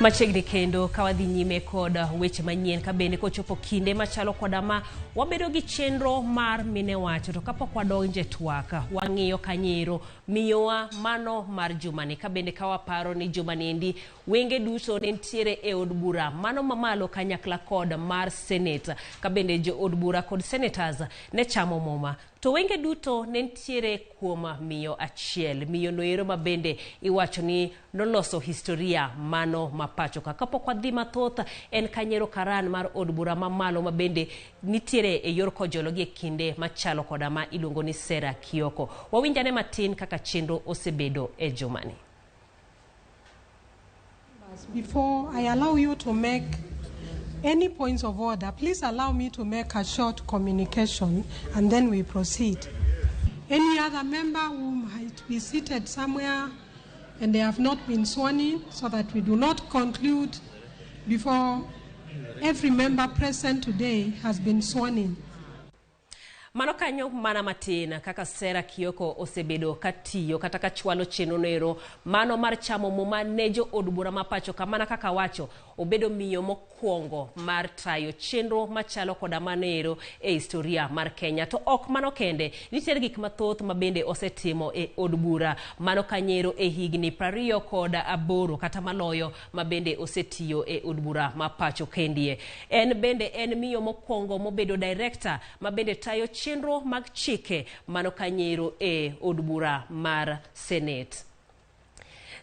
Machiegni kendo ka wadhi nyime kod weche manyien ka bende kochopo kinde machalo koda ma wabedo gi chenro mar mine wacho to kapok wadonje twak wang'iyo kanyero miyowa mano mar jumani ka bende ka waparo ni jumani endi wenge duto ne nitiere e od bura mano mamalo kanyakla kod mar senate ka bende jo od bura kod senators ne chamo muma. To wenge duto ne nitiere kuom miyo achiel, miyo noero ma bende iwacho ni noloso historia mano ma pacho ka. Kapok wadhi mathoth, en Kanyero Karan mar od bura mamalo ma bende nitiere e yor kojolo gi e kinde machalo koda ma iluongo ni Sarah Kioko. Wawinj ane matin kaka chenro osebedo e jumani. Before I allow you to make any points of order, please allow me to make a short communication and then we proceed. Any other member who might be seated somewhere and they have not been sworn in, so that we do not conclude before every member present today has been sworn in. Mano kanyo mana matin kaka Sarah Kioko osebedo katiyo kata kachwalo chenro noero mano mar chamo muma ne jo od bura ma pacho ka mana kaka wacho obedo miyo mokwongo mar tayo chenro machalo koda mano ero e historia mar Kenya. To ok mano kende, nitiere gik mathoth ma bende osetimo e od bura mano kanyero e higni 28 kata maloyo ma bende osetiyo e od bura ma pacho kendie. En bende en miyo mokwongo mobedo director ma bende tayo chenro mag chike mano kanyero e od bura mar Senate.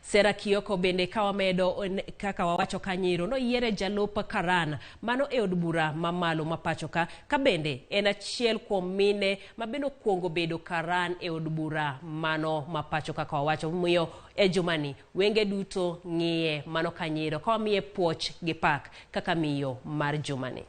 Sarah Kioko bende ka wamedo kaka wawacho kanyero noyiere jalup Karan mano e od bura mamalo ma pacho ka ka bende en achiel kuom mine ma bende okwongo bedo Karan e od bura mano ma pacho kaka wawacho miyo e jumani wenge duto ng'iye mano kanyero ka wamiye puoch gi pak kaka miyo mar jumani.